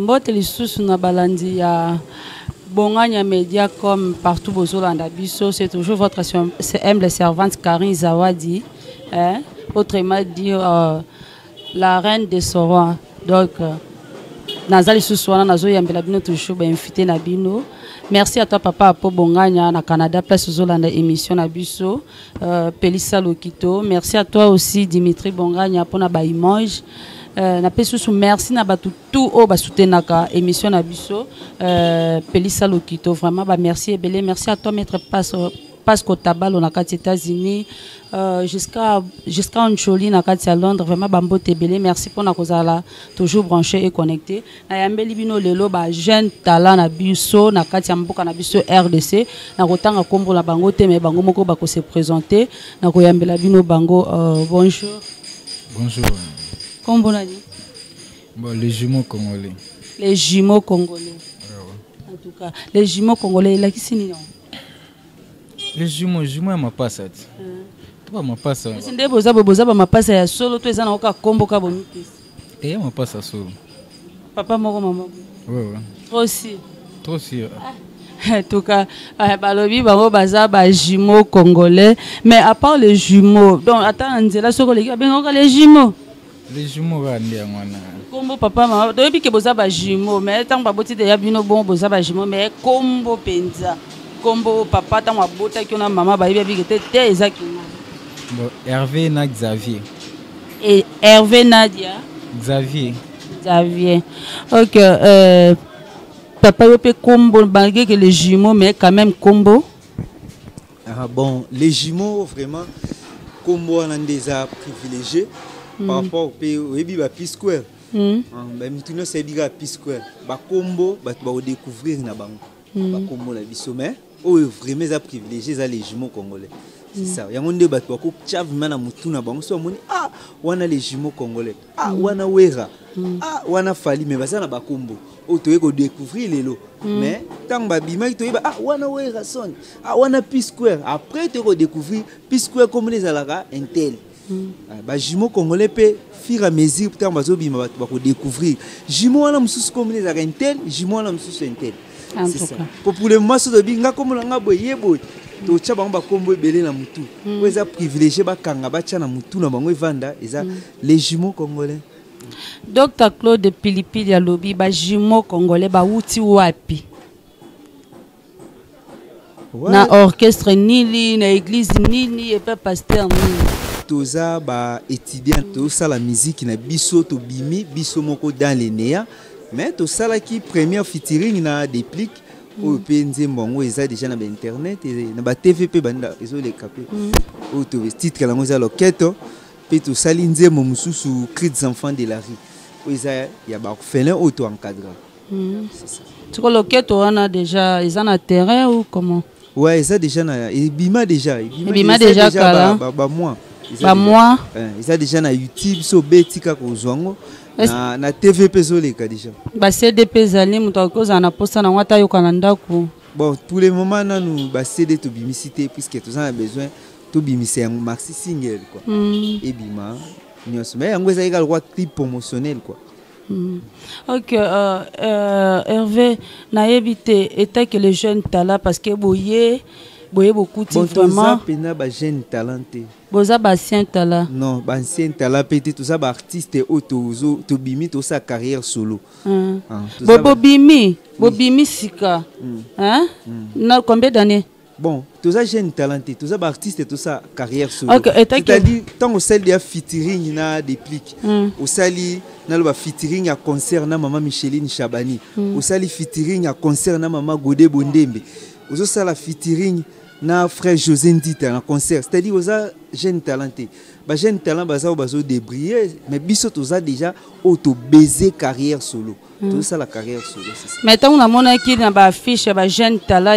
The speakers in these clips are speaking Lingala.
Mbote lisusu na balandi ya Bonganya Media comme partout bozolanda biso, c'est toujours votre humble servante Karine Zawadi, hein? Autrement dit la reine de Soroa. Donc naza lisusu wana nazoyambela bino toujours bainvité na bino. Merci à toi papa Apo Bonganya na Canada place ozolanda émission na biso. Pelisa Lokito, merci à toi aussi Dimitri Bonganya pona ba image. Napesi susu merci na bato tout oyo basoutenaka émission na biso. Pelisa Lokito, vraiment ba merci ebele. Merci à toi maître Pasco Tabalo na kati États-Unis, jusqu'à Ancholi na kati ya Londres, vraiment ba mbote ebele. Merci pona kozala toujours branché et connecté. Nayambeli bino lelo ba jeune talent na biso na kati ya mboka na biso RDC, na kotanga kombo na bango te mais bango moko bako se présenter. Na koyambela bino bango. Bonjour. Bonjour. Kombo nani? Bon, les jumeaux congolais. Les jumeaux congolais. Ouais. En tout cas, les jumeaux congolais, là, qui c'est non? Les jumeaux, jumeaux ya mapasa ti. Toi mapasa. Esi nde boza bo, boza ba mapasa ya solo to eza na oka kombo ka bomipesi. Eh, ya mapasa solo. Papa moko mama. Ouais, ouais. Trop sûr. Trop sûr. Ah. En tout cas, balobi bango baza ba jumeaux congolais, mais à part les jumeaux, donc attends nzela soko leki benga les jumeaux. Les jumeaux ba ndi yango wana. Kombo papa mama, toyebi ke boza ba jumeaux, mais tango baboti deya bino bon boza ba jumeaux, mais kombo penza. Kombo papa tango abotaki na mama bayebi bi ke te eza kingo. Bon, Hervé na Xavier. Et Hervé Nadia. Xavier. Xavier. OK, papa yo pe kombo malgré que les jumeaux mais quand même kombo. Ah bon, les jumeaux vraiment kombo wana nde eza privilégié par rapport pe oyebi ba P Square. Ah, ba mutu nyonso ayebi kaka P Square. Ba kombo bato ba kodécouvrir na bango. Ba kombo na biso mais oyo vraiment eza privilégié eza les jumeaux congolais. C'est ça. Yango nde bato bakotia vraiment na mutu na bango so bamoni, ah, wana les jumeaux congolais. Ah, wana Wera. Ah, wana Fally, mais baza na ba kombo. Oyo toye kodécouvrir lelo. Mais ntango babimaki toyeba, ah, wana Wera son. Ah, wana P Square. Après toye kodécouvrir P Square kombo ezalaka intel. Ah, ba jumeaux congolais pe fur et à mesure ntango bazobima bato bakodécouvrir jumeau wana mosusu kombo ezalaka intel, jumeau wana mosusu intel. En C'est tout ça. cas. Po pour le moment soki tobi nga kombo na nga boye ye boye totya bango bakombo ebele na mutu. Oyo eza privilégié bakanga batya na mutu na bango evanda eza les jumeaux congolais. Docteur Claude Pilipili alobi ba jumeaux congolais ba wuti wapi? Ouais. Na orchestre nini, na église nini et pe pasteur nini. Toza ba étudiant tosala musique na biso tobimi biso moko dans les néa mais tosalaki première featuring na Déplique oyo mpe nzembo yango eza déjà na ba internet na ba TV mpe banda ezoleka mpe. Oyo to titre yango eza Loketo mpe tosali nzembo mosusu Cri des enfants de la rue oyo eza ya ba orphelin oyo to encadra. C'est ça. Siko Loketo wana déjà eza na terrain ou comment? Ouais, eza déjà na ebima déjà, ebima Ebima eza déjà déjà kala. ba mois. Eza Ba déjà. mois. Eza déjà na YouTube so obeti kaka ozwa yango. Est-ce Na TV mpe ezoleka déjà. Ba CD mpe ezali moto akoki kozala na posa nango ata ayoka na ndako. Bon, pour le moment nanu ba CD tobimisi te puisque toza na besoin tobimisa yango maxi single quoi. Ebima nyonso. Mais yango ezali kaka lokola clip promotionnel quoi. Ok, Hervé, nayebi te état que les jeunes talents parce que boye boye beaucoup Bon, vraiment. toza pena ba jeune talent te. Boza ba ancien talent. Non, ba ancien talent pe te, toza ba artiste oyo tozo tobimi tosa carrière solo. Ah, toza Bo, ba bobimi, Oui. bobimi sika. Hein? Na combien d'années? Bon, toza jeune talenté, toza ba artiste tosa carrière solo. Ok, et t'as C'est-à-dire tant osali ya featuring na Déplique, osali na loba featuring ya concert na mama Micheline Chabani, osali featuring ya concert na mama Godé Bondembe, ozosala featuring na frère José Ndita na concert. C'est-à-dire oza jeune talenté. Ba jeune talent baza oyo bazo débrouiller, mais biso toza déjà auto baiser carrière solo. Tout ça la carrière solo, c'est ça. Mais tant on a qui na ba affiche ba jeune talent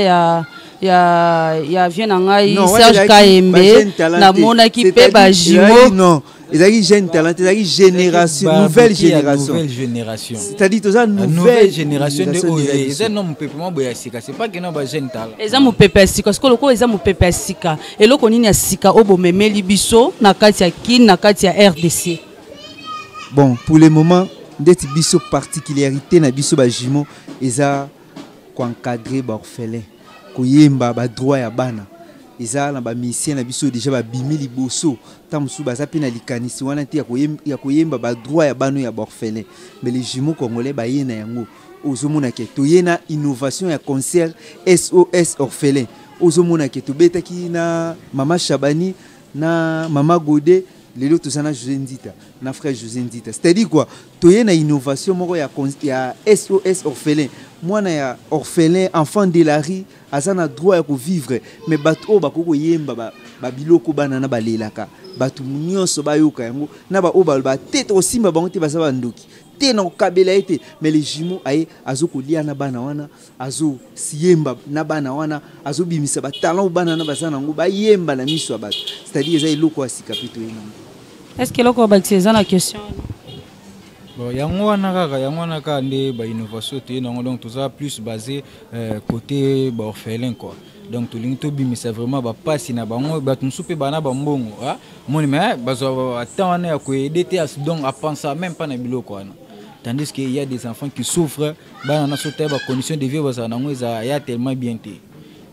ya vieux na ngai, Non, Serge ouais, Kayembe, ba jeune talent na te. monaki pe C'est-à-dire, ba ezalaki jumeaux. non, ezalaki jeune talent, ezalaki génération, Ba nouvelle bouquet ya génération. Nouvelle génération. C'est-à-dire toza La nouvelle nouvelle génération de génération oyo, déjà eza biso. non mopepe mwa boye ya sika, c'est pas que non ba jeune talent. Eza mopepe ya sika, sikoyo lokola eza mopepe ya sika, eloko nini ya sika oyo bomemeli biso na kati ya Kin, na kati ya RDC? Bon, pour le moment, Ndeti biso particularité na biso bajumeau eza koencadre baorphelin, koyemba badroit ya bana. Eza na bamusicien na biso déjà babimi liboso, ntango mosusu baza mpe na likanisi wana te ya koyemba badroit ya bana ya baorphelin. Mais les jumeaux congolais baye na yango. Ozomona ke toye na innovation ya concert SOS orphelin. Ozomona ke tobetaki na mama Shabani, na mama Godé, lelo toza na José Nzita, na frère José Nzita. C'est-à-dire quoi? Toye na innovation moko ya SOS orphelin. Mwana ya orphelin, enfant de la rue, aza na droit ya kovivre. Mais bato oyo bakoki koyemba babiloko bana na balelaka, bato nyonso bayoka yango, na ba oyo baloba te tokosimba bango te, baza bandoki te, na kokabela ye te. Mais les jumeaux aye azokolia na bana wana, azosiyemba na bana wana, azobimisa batalent oyo bana na baza nango, bayemba na miso ya bato. C'est-à-dire eza eloko ya sika mpe toye nango. Est ce que eloko bakisi eza na question? Bon, yango wana kaka, yango wana kaka nde bainnovation toye nango. Donc toza plus basé côté baorphelin quoi. Donc tolingi tobimisa vraiment bapasi na bango. Bato mosusu mpe bana bambongo, ah, moni, mais bazwa ata wana ya koaider te, donc apensa même pas na biloko wana, tandis que il y a des enfants qui souffrent. Bana na so te, bacondition de vie bazala nango eza ya tellement bien te.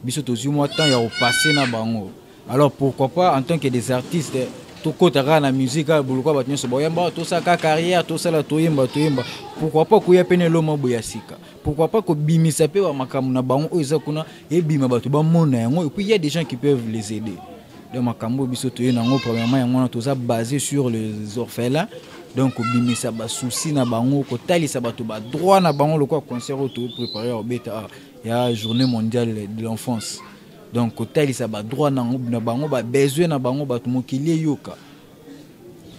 Biso tozwi mwa temps ya kopasser na bango. Alors pourquoi pas, en tant que des artistes, tokota kaka na musique kaka bolokwa bato nyonso bayemba, tosala carrière, tosala, toyemba, toyemba. Pourquoi pas koya pene eloma boye ya sika? Pourquoi pas kobimisa mpe bamakambo na bango oyo eza kuna, ebima, bato bamona yango? Et puis il y a des gens qui peuvent les aider. Donc makambo oyo biso toye nango, premièrement yango wana, toza basé sur les orphelins. Donc kobimisa basusi na bango, kotalisa bato badroit na bango, lokola concert oyo toprépare ya kobeta ya Journée mondiale de l'enfance. Donc kotalisa badroit na bango, babesoin na bango, bato mokili eyoka.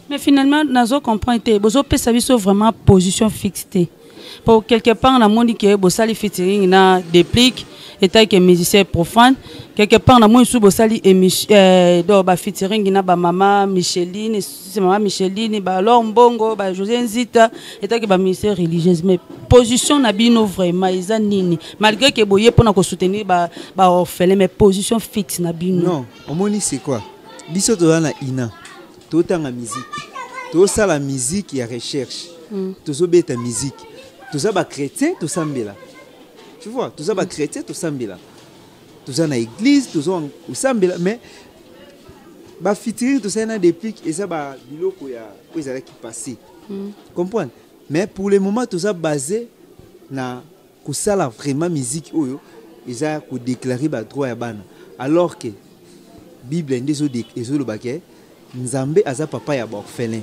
Mais finalement nazo comprendre te, bozopesa biso vraiment position fixe te. Po quelque part namoni ke bosali featuring na Déplique etaki musicien profane. Quelque part namoni su bosali émission do ba featuring na bamama Micheline, mama Micheline, balor Mbongo, ba José Nzita etaki bamusicien religieuse. Mais position na bino vraiment eza nini? Malgré ke boye mpona kosoutenir baorphelin, mais position fixe na bino? Non, omoni, c'est quoi? Biso toza na ina, totanga musique, tosala musique ya recherche. Tozobeta musique, toza bachrétien, tosambela, tu vois, toza bachrétien, tosambela, toza na église, toza kosambela. Mais bafeaturing tosali na Déplique eza babiloko ya oyo ezalaki passé. Comprendre? Mais pour le moment toza basé na kosala vraiment musique oyo eza kodéclare badroit ya bana, alors que Bible nde ezoloba ke Nzambe aza papa ya baorphelin.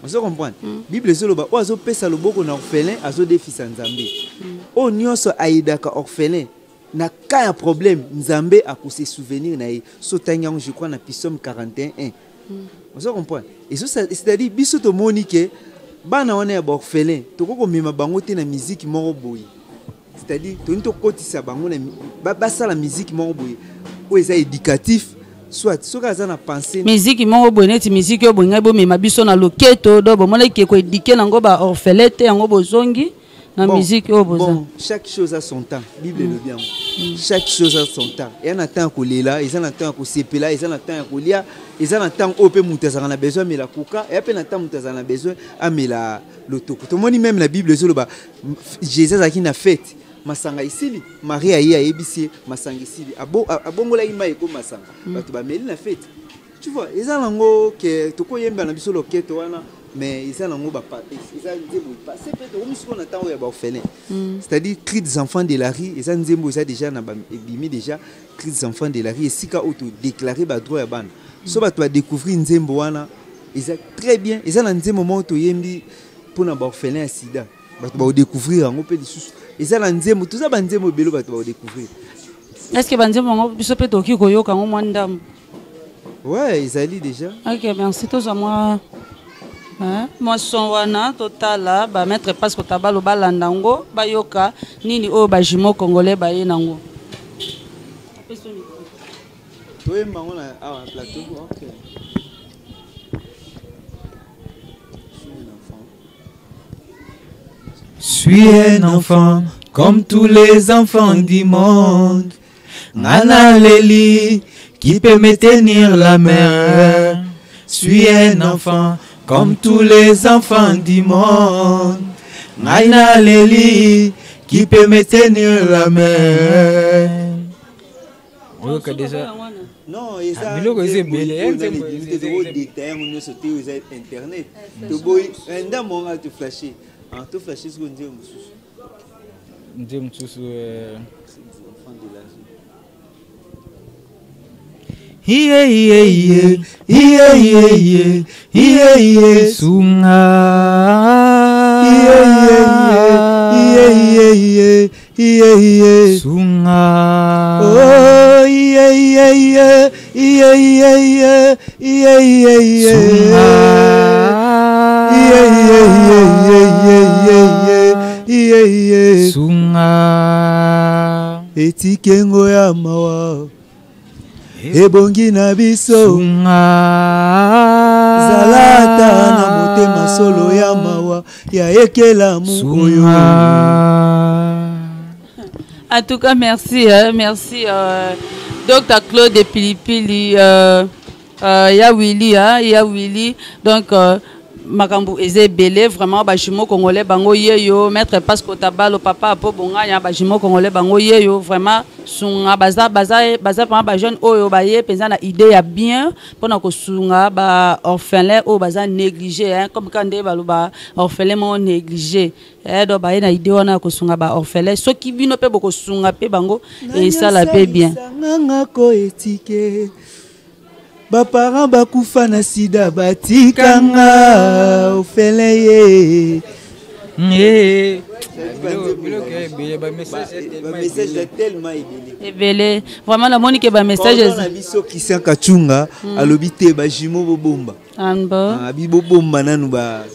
Ozo comprendre? Bible ezoloba oyo azopesa loboko na orphelin azodefisa Nzambe. Oyo nyonso ayedaka orphelin na cas ya problème, Nzambe akose souvenir na ye. So otangi yango, je crois, na Psaume 41 1. Ozo comprendre? C'est-à-dire biso tomoni ke bana wana ya baorphelin, tokoki komema bango te na musique moko boye. C'est-à-dire tolingi tokotisa bango basala musique moko boye oyo eza éducatif, soit soki aza na pensée. Miziki moko boye neti miziki oyo bolingai bomema biso na loketo, do bomonaki koéduquer nango baorphelin te, yango bozongi na Bon, musique oyo boza. Bon, chaque chose a son temps. Bible elobi yango, chaque chose a son temps. Eza na temps ya kolela, eza na temps ya kosepela, eza na temps ya kolia, eza na temps oyo mpe moto azalaka na besoin amela koka, eya mpe na temps moto azalaka na besoin amela lotoko. Tomoni même na Bible ezoloba Jésus azalaki na fête, masanga esili, Marie aye ayebisi ye masanga esili. Abongolaki mai eko masanga, bato bameli na fête, tu vois. Eza nango ke tokoyemba na biso loketo wana, mais eza nango eza nzembo epasse mpe tokomi sikoyo na ntango ya baorphelin. C'est-à-dire Cri des enfants de la rue eza nzembo eza déjà na ebimi déjà. Cri des enfants de la rue, esika oyo todéclare badroit ya bana. So bato badécouvrir nzembo wana, eza très bien. Eza na nzembo moko toyembi mpona baorphelin ya sida, bato bakodécouvrir yango mpe lisusu. Eza na nzembo, toza banzembo ebele bato bakodécouvrir. Est ce que banzembo yango biso mpe tokoki koyoka yango mwa ndambo? Ouais, ezali déjà. Ok, merci. Tozwa mwa, hein, mwa son wana, totala bamaître parce que tabalo balanda yango, bayoka nini oyo bajumeau congolais baye nango. Apesi yo micro. Toyemba yango na awa na plateau. Ok. Suis un enfant. Suis un enfant comme tous les enfants du monde. Ngana Leli, qui peut me tenir la main? Suis un enfant. Comme tous les enfants du monde, ngai naleli, qui peut me tenir la main? Oyoka déjà. Non, eza Biloko eza ebele, nzembo Détail yango nyonso te, oyo eza internet. Toboyi ndambo wanga, toflashe, toflashe siko nzembo mosusu. Nzembo mosusu. Enfant de la rue. Iye iye iye iye iye iye iye iye sunga. Iye iye iye iye iye iye iye sunga. Oh, iye iye iye iye iye iye iye iye iye. Sunga. Iye iye iye iye iye iye iye iye. Sunga. Etikengo ya mawa ebongi na biso. Sunga. Zala ata na motema solo ya mawa ya ekelamu oyo. Sunga. En tout cas, merci, hein, merci, Dr Claude de Pilipili, ya Willy, hein, ya Willy. Donc, makambo eza ebele vraiment. Bajumeaux congolais bango yeyo, maître Pasco Tabalo, papa Apo Bonganya, bajumeaux congolais bango yeyo. Vraiment sunga, baza baza baza vraiment bajeune oyo baye mpenza na idée ya bien mpona kosunga baorphelin oyo baza négligé, hein, comme ka nde baloba orphelin moko négligé. Donc baye na idée wana ya kosunga baorphelin. Soki bino mpe bokosunga mpe bango, esala mpe bien. Ngangako etike baparent bakufa na sida, batikanga orphelin ye. Biloko ya ebele, bamessage. Bamessage ya tellement ebele. Ebele vraiment, namoni ke bamessage. Cordon na biso Christian Kachunga alobi te, bajumeaux bobomba. Anbo. Abi bobomba nanu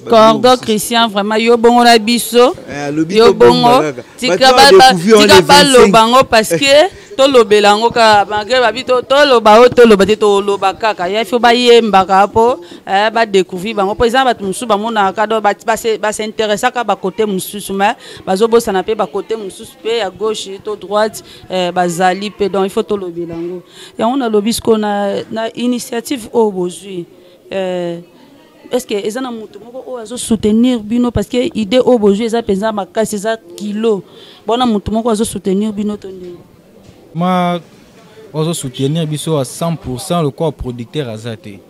Cordon Christian, vraiment yo bongo na biso. Alobi yo tobomba bongo. Kaka. Tika Bato badécouvrir tika le 25. Baloba yango parce que tolobela yango kaka malgré babi toloba oyo toloba te, toloba kaka ya fo bayembaka mpo badécouvrir bango, mpo eza na bato mosusu bamonaka donc bas'intéressaka bakote mosusu, mais bazobosana mpe bakote mosusu mpe ya gauche to droite, bazali mpe. Donc il faut tolobela yango. Yango nalobi sikoyo na initiative oyo bozwi, est ce que eza na moto moko oyo azosoutenir bino? Parce que idée oyo bozwi eza mpenza makasi, eza kilo bona. Moto moko azosoutenir bino to ndenge? Ma bazosoutenir biso à 100% lokola producteur aza te.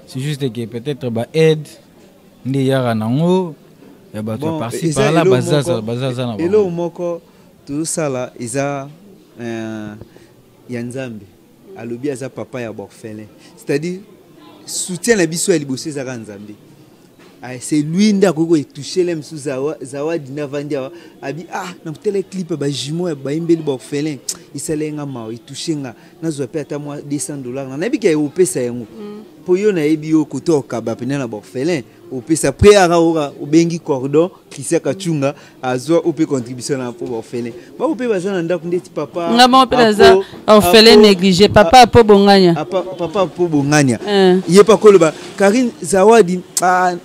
C'est juste que peut-être baaide nde eyaka nango ya bato ya Bon, par-ci eza par-là. eloko Bazaza bazaza na eloko bango. Moko tozosala eza ya Nzambe. Alobi aza papa ya baorphelin, c'est-à-dire soutien na biso ya liboso ezaka Nzambe. Ah, c'est lui nde akoki koetouche le mosusu. Zawadi nde avandi awa, abi ah, na kotala clip ya bajumeaux ya bayimbeli baorphelin, esala ye nga mawa, etouche nga, nazwa mpe ata mwa 200 $. Na nayebi ke opesa yango mpo yo nayebi yo kote okaba pene na baorphelin, opesa pre aka oka obengi cordon Christian Kachunga azwa o mpe contribution na mpo baorphelin bao mpe baza na ndako ndeti papa Nga moko mpe naza orphelin négligé, papa Apo Bonganya. Papa Apo Bonganya. Ye mpe akoloba Karine Zawadi, ah,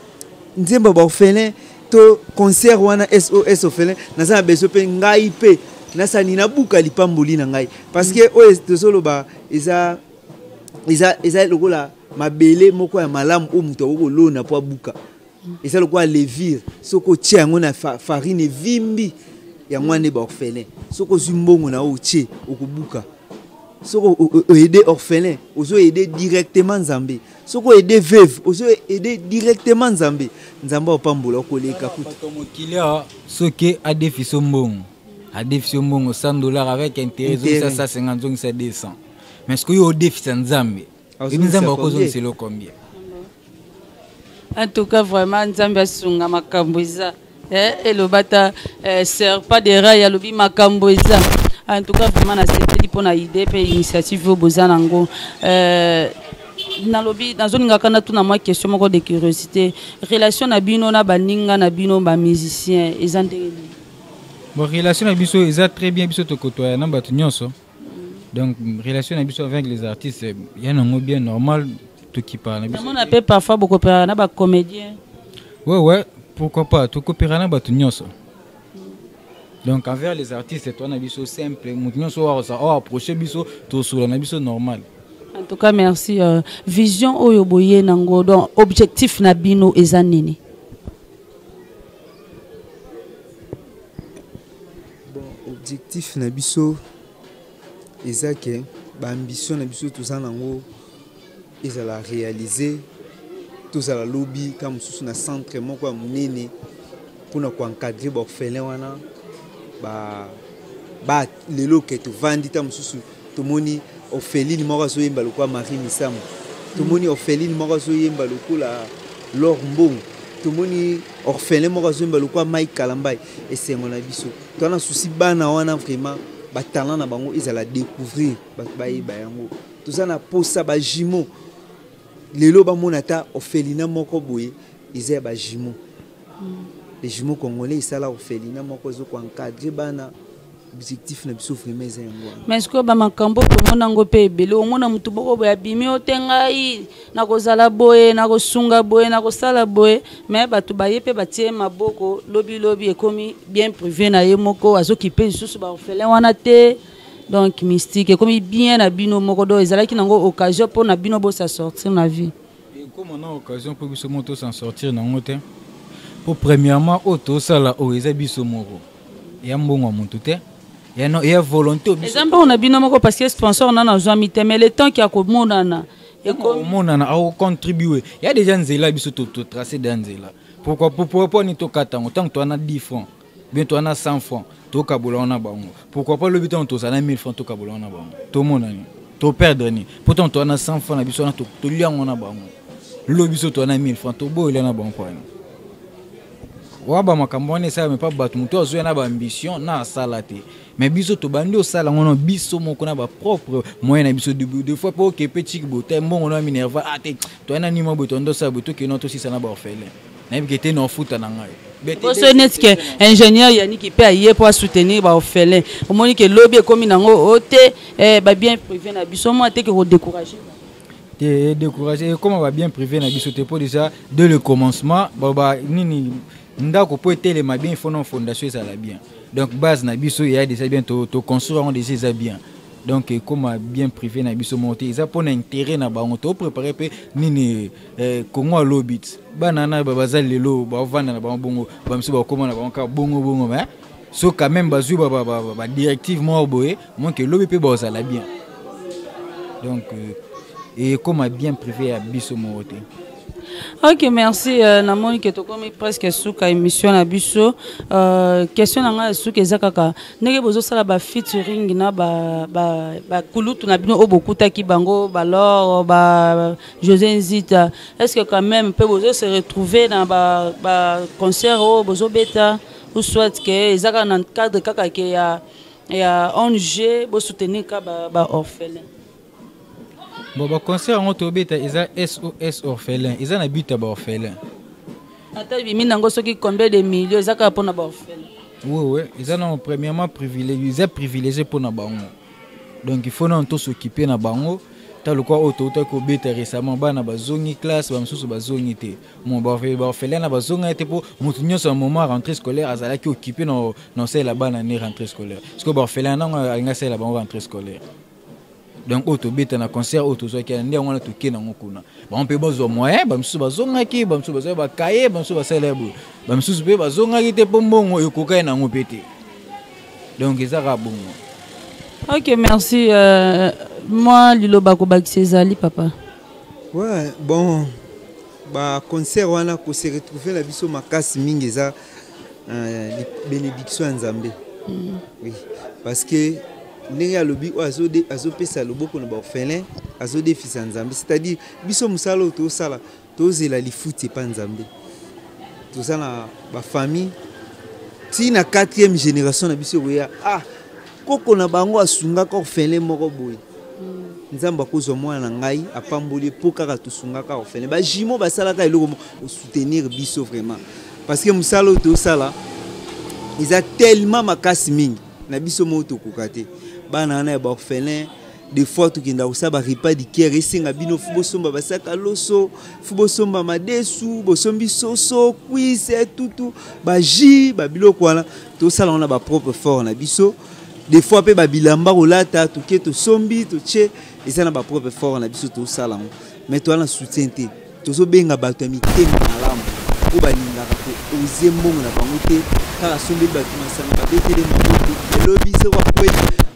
nzembo ya baorphelin to concert wana SOS orphelin, naza na besoin mpe ngai mpe nasani nabuka lipamboli na ngai, parce que oyo tozoloba eza lokola mabele moko ya malamu oyo moto akoki kolona mpo abuka. Eza lokola levure, soki otie yango na farine evimbi. Yango wana baorphelin, soki ozwi mbongo na yo otie, okobuka. Soki oaide orphelin, ozoaide directement Nzambe. Soki oaide veuve, ozoaide directement Nzambe. Nzambe apambola okoleka kutu. Bato mokili awa, soki adefisi mbongo, adefisi mbongo 100 $ avec intérêt, ezongisa 150, zongisa 200. Mais soki oyo odefisa Nzambe, ebi Nzambe akozongisa eloko combien? En tout cas, vraiment Nzambe asunga. Makambo eza, eloba ta serpent de rail alobi makambo eza. En tout cas, vraiment nasepeli mpo na idée mpe initiative oyo boza nango. Nalobi nazolingaka natuna mwa question moko de curiosité: relation na bino na baninga na bino bamusicien eza ndenge nini? Bon, relation na biso eza très bien. Biso tokotoya na bato nyonso. Donc relation na biso avec les artistes ya nango bien normal, tokipaka na biso. Namona mpe parfois bokopelaka na bacomédien. Ouais, pourquoi pas, tokopera na bato nyonso. Donc envers les artistes, toa na biso simple. Moto nyonso oyo approche biso, tosola na biso normal. En tout cas, merci. Vision oyo boye nango, donc objectif na bino eza nini? Bon, objectif na biso eza ke ba ambition na biso toza nango ezala réaliser, tozala lobi ka mosusu na centre moko ya monene mpona koencadre baorphelin wana ba lelo ke tovandi ta mosusu tomoni orpheline moko azoyemba lokola Marie Misamu, tomoni orpheline moko azoyemba lokola Lor Mbongo, tomoni orphelin moko azoyemba lokola Mike Kalambai. Esengo na biso toza na souci bana wana vraiment batalent na bango ezala découvrir, bato bayeba yango. Toza na posa ba jumeaux lelo bamona ata orphelinat moko boye eza ya ba jumeaux. Les jumeaux congolais esala orphelinat moko ezokoencadre bana. Objectif na biso vraiment eza yango wana. Mais est-ce que ba makambo tomona ngo pe ebele, omona mutu moko boye abimi o te ngai nakozala boye, nakosunga boye, nakosala boye, mais bato baye pe batie maboko lobi lobi ekomi bien privé na ye moko, azokipe lisusu ba orphelin wana te. Donc mystique ekomi bien na bino moko, donc ezalaki nango occasion mpo na bino bosa sortir na vie. Ekoma na occasion mpo biso moko tosa sortir nango te, mpo premièrement oyo tosala oyo eza biso moko, ya mbongo ya motu te, ya no, ya volonté oyo biso Eza mbongo na bino moko parce que sponsor nano azwami te, mais le temps ki akomonana, ekomi omonana akocontribue ya déjà nzela biso to tracer da nzela. Pourquoi, pourquoi, pourquoi ni tokata yango ntango toza na 10 francs bien toza na 100 francs tokabola wana bango? Pourquoi pas lobi ntango tozala na 1000 francs tokabola wana bango? Tomonani toperdre ni po ntango toza na 100 francs na biso wana tolia yango na bango, lobi biso toza na 1000 francs toboyela na bango po wana wa ba makambo wana esalama epa bato. Moto azoya na baambition na asala te, mais biso tobandi osala yango na biso moko na bapropre moyen na biso. Deux fois mpo okepe tiki bote mbongo na minerva, ah te, toya na nima boye, toyandi osala boye, tokende tosisa na baorphelin, nayebi ke te na ofuta na ngai. Boso neti ke ingénieur Yannick mpe aye mpo asoutenir baorphelin, omoni ke lobi ekomi nango o te, babien privé na biso mwa te ke kodécourage te, découragé ekoma babien privé na biso te, mpo déjà dès le commencement baloba nini, ndako mpo etelema bien, il faut na fondation ezala bien. Donc base na biso eya déjà bien, toconstruire yango déjà eza bien. Donc ekoma bien privé na biso moko te, eza mpona intérêt na bango. Toprépare mpe nini, Kongo alobi ti bana na baza lelo bavanda na bango bongo, bamisusu bakóma na bango kaka bongo bongo, mais so quand même bazwi badirective moko boye monke lobi mpe bazala bien. Donc ekoma bien privé ya biso moko te. Ok, merci. Namoni ke tokomi presque suka émission na biso. Question na ngai ya suka eza kaka ndenge bozosala ba featuring na ba kulutu na bino oyo bokutaki bango, balor ba José Nzita, est-ce que quand même mpe bozo se retrouver na ba concert oyo bozobeta, ou soit ke eza kaka na cadre kaka ke ya ONG bosoutenir ka ba orphelin? Bon, baconcert yango tobeta eza SOS orphelin, eza na but ya baorphelin. Ata ebimi nango soki combien de millions, eza kaka mpona baorphelin? Oui, eza nango premièrement privilégié, eza privilégié mpona bango. Donc il faut nano tos'occuper na bango. Ta lokwa oyo toutaki kobeta récemment, bana bazongi classe, bamosusu bazongi te. Bon, baorphelin na bazonga te, mpo moto nyonso na moment rentrée scolaire azalaki occupé na osalela bana ne rentrée scolaire. Parce que baorphelin nango alingi asalela bango rentrée scolaire. Donc oyo tobeta na concert oyo tozwaki nde yango wana, toke nango kuna, bango mpe bazwa moyen. Bamisusu bazongaki, bamisusu bazwaki bakaye, bamisusu basalela boye, bamisusu mpe bazongaki te mpo mbongo ekokaki nango mpe te. Donc eza kaka bongo. Ok, merci. Moi liloba kobakisa ezali, papa? Ouais, bon, baconcert wana kose retrouver na biso makasi mingi eza bénédiction ya Nzambe. Oui, parce que ndenge alobi oyo azopesa loboko na baorphelin, azodefisa Nzambe, c'est-à-dire biso mosala oyo tozosala, tozela lifuti epa Nzambe. Toza na bafamille ti na quatrième génération na biso ekoya, ah, koko na bango asungaka orphelin moko boye, Nzambe akozwa mwana na ngai apamboli mpo kaka tosungaka orphelin. Bajumeaux basalaka eloko moko osoutenir biso vraiment, parce que mosala oyo tosala eza tellement makasi mingi na biso moko tokoka te. Bana wana ya baorphelin, des fois tokenda kosala barepas du cœur, esenga bino fu bosomba basaka loso, fu bosomba madesu, bosombi soso, cuisse, tutu, bajus, babiloko wana tosala wana bapropre fort na biso. Des fois mpe babilamba kolata, toke tosombi, totie, eza na bapropre effort na biso, tosala yango, mais toza na soutien te. Tozobenga bato ya mitema malamu oyo balingaka kooze mbongo na bango te, kaka asombeli bato masanga, babetele maboko, elobi soko akwei,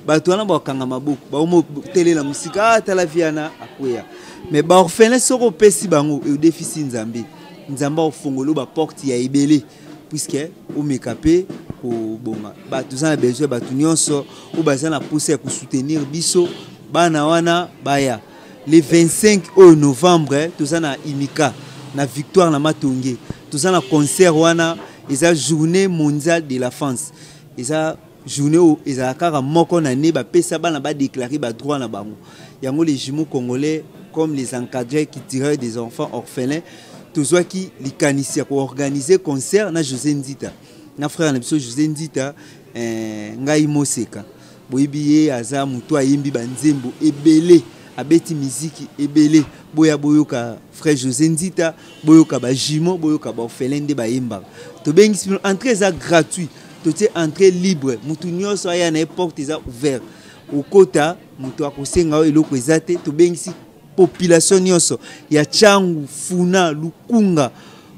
bato wana bakokanga maboko, baomotelela mosika, ah, tala vi wana akweya. Mais baorphelin, soki opesi bango, odefisi Nzambe. Nzambe akofongolo baporte ya ebele, puisque omeka mpe kobonga. Bato toza na besoin, bato nyonso oyo baza na posa ya kosoutenir biso, bana wana baya le 25 oyo novembre. Toza na Imika, na Victoire, na Matonge. Toza na concert wana, eza Journée mondiale de la France. Eza journée oyo ezala kaka moko na ne, bapesa bana, badéclare badroit na bango. Yango, les jumeaux congolais, comme les encadreurs culturels des enfants orphelins, tozwaki likanisi ya koorganiser concert na José Nzita, na frère na biso José Nzita. Ngai moseka, boyebi ye, aza moto ayembi banzembo ebele, abeti miziki ebele. Boya boyoka frère José Nzita, boyoka bajumeau, boyoka baorphelin nde bayembaka. Tobengisi bino, entrée eza gratuit, totie entrée libre, motu nyonso aya na ye, porte eza ouvert, okota, moto akosenga oyo eloko eza te. Tobengisi population nyonso ya Tshangu, Funa, Lukunga,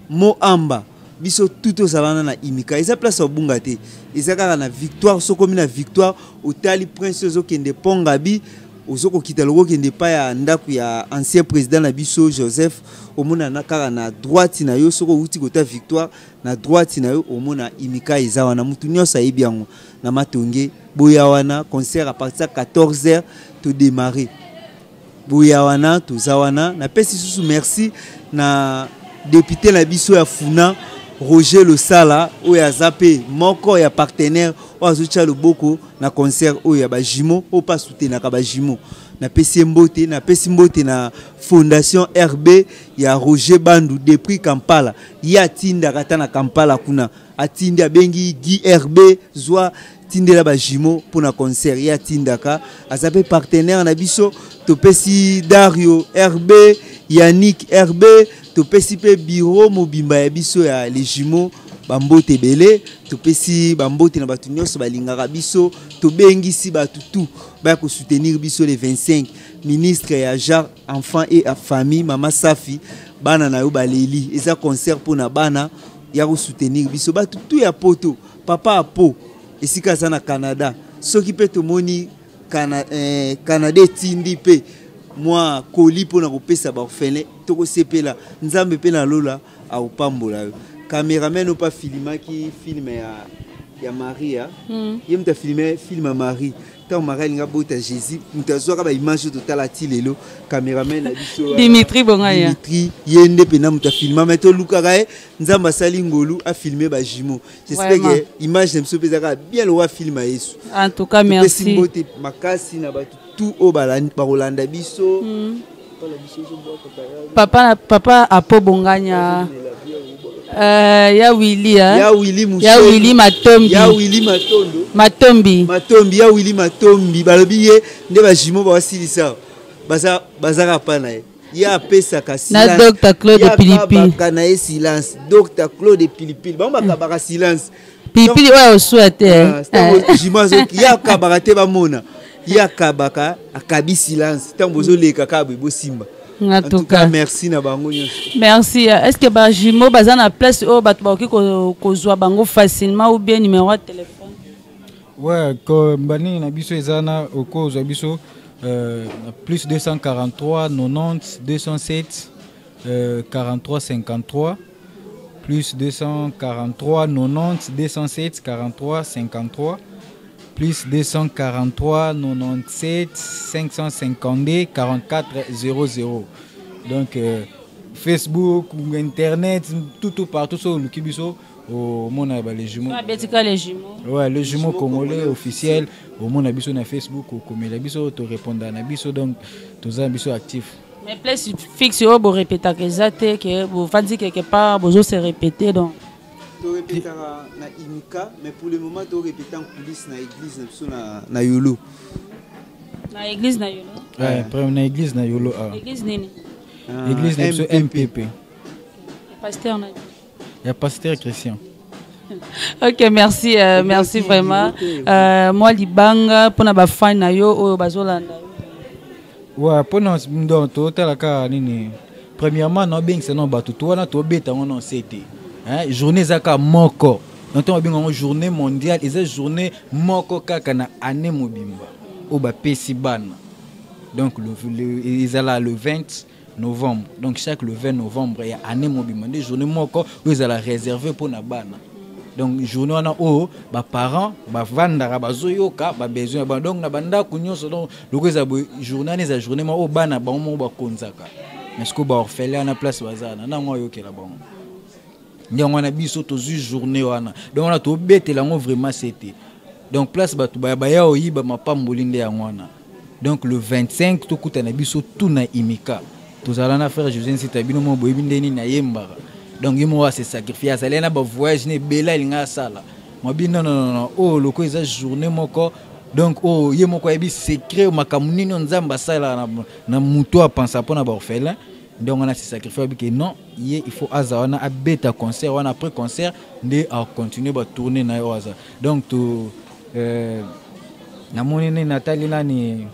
Moamba, biso tu tozala wana na Imika. Eza place obunga te, eza kaka na Victoire. Soki okomi na Victoire, otali Prince, ozokende Pongabi, ozokokita loko okende epai ya ndako ya ancien président na biso Joseph, omona kaka na droite na yo. Soki outi kota Victoire, na droite na yo omona Imika, eza wana, mutu nyonso ayebi yango, na Matonge. Boya wana, concert à partir ya 14 heures todémarre. Boya wana, toza wana. Napesi susu merci na député na biso ya Funa, Roger Losala, oyo aza mpe moko ya partenaire oyo azotya loboko na concert oyo ya bajumeau, oyo mpe asoutenaka bajumeau. Napesi ye mbote. Napesi mbote na Fondation RB ya Roger Bandu depuis Kampala. Ye atindaka ata na Kampala kuna, atindi, abengi Guy RB, zwa, tindela bajumeau mpona concert. Ye atindaka, aza mpe partenaire na biso. Topesi Dario RB, Yannick RB, topesi mpe bureau mobimba ya biso ya les jumeaux bambote ebele. Topesi bambote na bato nyonso balingaka biso. Tobengisi bato tu baya kosoutenir biso le 25. Ministre ya Genre, Enfant et Famille, Mama Safi, bana na yo baleli, eza concert mpona bana, ya kosoutenir biso. Bato tu ya Poto, papa Apo esika aza na Canada, soki mpe tomoni Canada etindi mpe mwa koli mpona kopesa baorphelin, tokosepela. Nzambe mpe na lola akopambola yo. Cameraman oyo mpe afilimaki film ya Maria. Ye moto afilime film ya Marie, ntango Marie alingi abota Jésus, moto azwaka baimage oyo totala ti lelo, cameraman na biso. Dimitri Bongaya. Dimitri, ye nde mpena moto afilma. Me tolukaka ye, Nzambe asali ngolu, afilme bajumeau. J'espère que image na biso mpe ezaka bien lokola film ya Yesu. En tout cas, merci. Topesi mbote makasi na bato tout oyo bakolanda biso. Papa, papa Apo Bonganya, ya Willy, hein? Ya Willy. Ya Willy Matombi. Ya Willy Matondo. Matombi. Matombi, ya Willy Matombi. Balobi ye nde bajumeau bawasilisa, bazaka pa na ye, ye apesaka. Na Dr Claude Pilipili. Na ye silence, Dr Claude Pilipili, bango bakabaka silence. Pilipili oyo oswa te. Jumeau azoki, ye akabaka te, bamona ye akabaka, akabi silence ntango bozoleka kaka boye, bosimba. En tout cas, merci na bango nyonso. Merci. Est ce que bajumeau baza na place oyo bato bakoki kozwa bango facilement, ou bien numéro ya téléphone? Ouais, banini na biso eza na, okozwa biso plus 243 90 207 43 53, plus 243 90 207 43 53, plus 243 97 552 44 00. Donc Facebook ou internet, tout, tout partout sur oluki biso, omona ba les jumeaux. Abetika les jumeaux. Ouais, les jumeaux congolais officiel, omona biso na Facebook, okomela biso, torépondre na biso. Donc toza biso actif. Mais place fixe oyo borépétaka eza te, ke bovandi quelque part, bozo se répéter, donc? Torépétaka na Imika, mais pour le moment torépéta en coulisse na église na biso na Yolo. Na église na Yolo? Ouais, ouais, na église na Yolo, ah. Église nini? Église na biso MPP. Pasteur na Ya pasteur Christian. Ok, merci, merci vraiment. Moi libanga mpona bafan na yo oyo bazolanda yo. Ouais, mpona donc totala kaka nini. Premièrement, naobengisa nano bato to wana, tobeta yango na se te. Hein, journée eza kaka moko. Donc ntango babenga yango journée mondiale, eza journée moko kaka na année mobimba oyo bapesi bana. Donc ezala le 20 novembre. Donc chaque le 20 novembre ya année mobimba nde journée moko oyo ezala réservé mpona bana. Donc journée wana oyo baparent bavandaka, bazoyoka babesoin ya bana, donc na bandako nyonso. Donc loko eza boye, journée wana eza journée moko oyo bana bango moko bakonzaka. Mais sikoyo baorphelin wana, place baza wana, nango ayokela bango nde yango wana biso tozwi journée wana. Donc wana tobetela yango vraiment sete. Donc place bato baya oyiba mapamboli nde yango wana. Donc le 25 tokutana biso tu na Imika. Tozala na frère José Nsita, bino moko boyebi nde nini ayembaka. Donc ye moko ase sacrifie, azali na bavoyage na ebele alinga asala mabi. Non, non, non, oyo loko eza journée moko. Donc oyo ye moko ayebi secret, makambo nini oyo Nzambe asalaka na moto apensa mpona baorphelin. Nde yango wana se sacrifie, abi ke non, ye il faut aza wana, abeta concert wana. Après concert nde acontinue batourne na ye oyo aza. Donc to namoni nini, natali nani,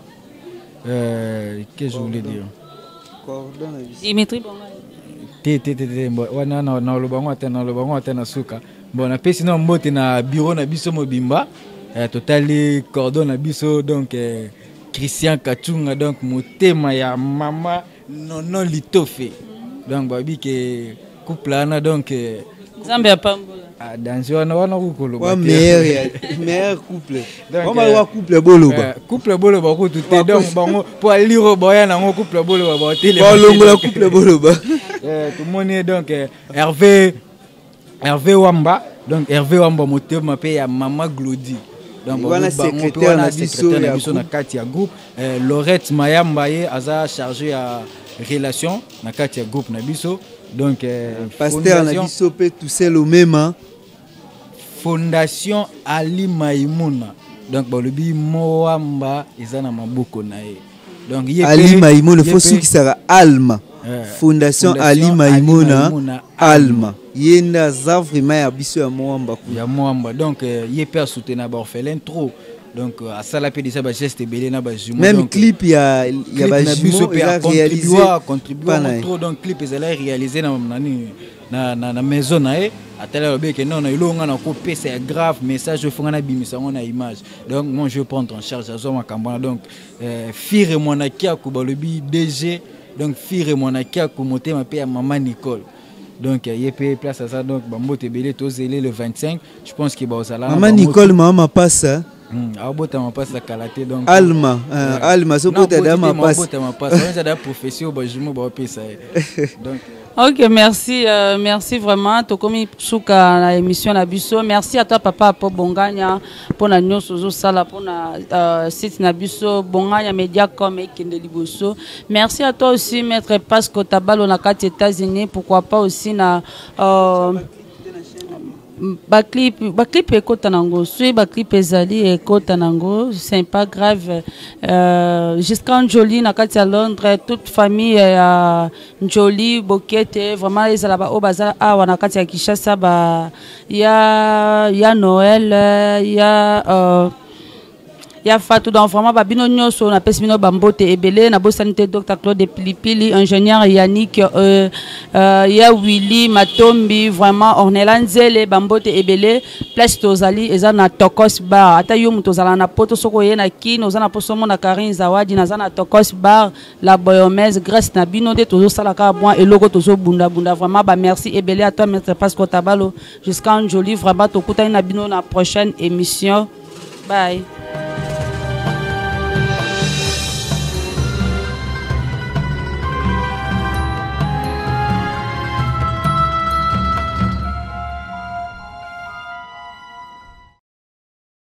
que je voulais dire? Cordon na biso. Dimitri Bongani. Te, te, te, te. Bon, wana naloba yango ata, naloba yango ata na suka. Bon, napesi na mbote na bureau na biso mobimba. Totali cordon na biso, donc Christian Kachunga, donc motema ya mama Nono Litofe. Donc babi ke couple wana, donc Nzambe apambola. Ah, danger wana wana kukoloba wa te. Meilleur ya meilleur couple. Donc, wa wa couple boloba. Couple boloba kutu te. Donc bango po aliro boya nango couple boloba baotelema. Balongola couple boloba. Tomoni ye, donc Hervé Wamba, donc Hervé Wamba, motema mpe ya mama Glodi. Donc wana bango mpe secrétaire wana na biso secrétaire na ya biso na groupe. Kati ya groupe, Lorette Mayamba, ye aza chargé ya relation na kati ya groupe na biso. Donc pasteur na biso mpe Toussaint Lomema. Fondation Ali Maimuna, donc balobi Moamba eza na maboko na ye. Donc ye Ali Maimuna, ye fo sukisaka Alma. Fondation Ali Fondation Maimuna. Ali Maimuna. Alma, ye nde aza vraiment ya biso ya Moamba kuna. Ya Moamba. Donc ye mpe asoutenir baorphelin trop. Donc asala mpe déjà bageste ebele na bajumeau. Même donc, clip ya clip na biso bajumeau mpe eza réalisé acontribua pa na ye. trop. Donc clip ezalaki réalisé na nani, na maison na ye. Atali, alobi ke non, na eloko nga na kopesa ya grave message oyo fonga nabimisa yango na image. Donc moi je vais prendre en charge, azwa makambo wana. Donc Fire Mwana Kiaku, balobi DG, donc Fire Mwana Kiaku, motema mpe ya mama Nicole. Donc ye mpe place aza. Donc bambote ebele, tozele le 25, je pense ke bazala na mama bango. Nicole, mama Mapasa. Aobota mapasa kala te, donc Alma, Alma azobota da mapasa. Abota mapasa wana eza da prophétie oyo bajumeau baopesa ye. Donc Ok, merci, merci vraiment. Tokomi suka na émission na biso. Merci à toi papa Po Bonganya pona nyonso ozosala pona site na biso Bonganya Media com ekende liboso. Merci à toi aussi maître Pasco Tabalo na kati États-Unis, pourquoi pas aussi na baclip, baclip ekota nango, soki baclip ezali ekota nango, c'est pas grave. Jusqu'à Njoli na kati ya Londres, toute famille ya Njoli Bokete, vraiment ezala ba oyo baza awa na kati ya Kinshasa, ba ya Noël, ya Fatou. Donc vraiment babino nyonso, napesi bino bambote ebele. Nabosani te Dr Claude Pilipili, ingénieur Yannick, ya Willy Matombi, vraiment Ornella Nzele, bambote ebele. Place tozali eza na Tokos Bar. Ata yo moto ozala na poto, soki oye na Kine, oza na poso omona Karine Zawadi, naza na Tokos Bar la Boyomese. Grâce na bino nde tozosala kaka mwa eloko, tozobundabunda. Vraiment bamerci ebele à toi maître Pasco Tabalo, jusqu'à Njoli. Vraiment tokutani na bino na prochaine émission. Bye.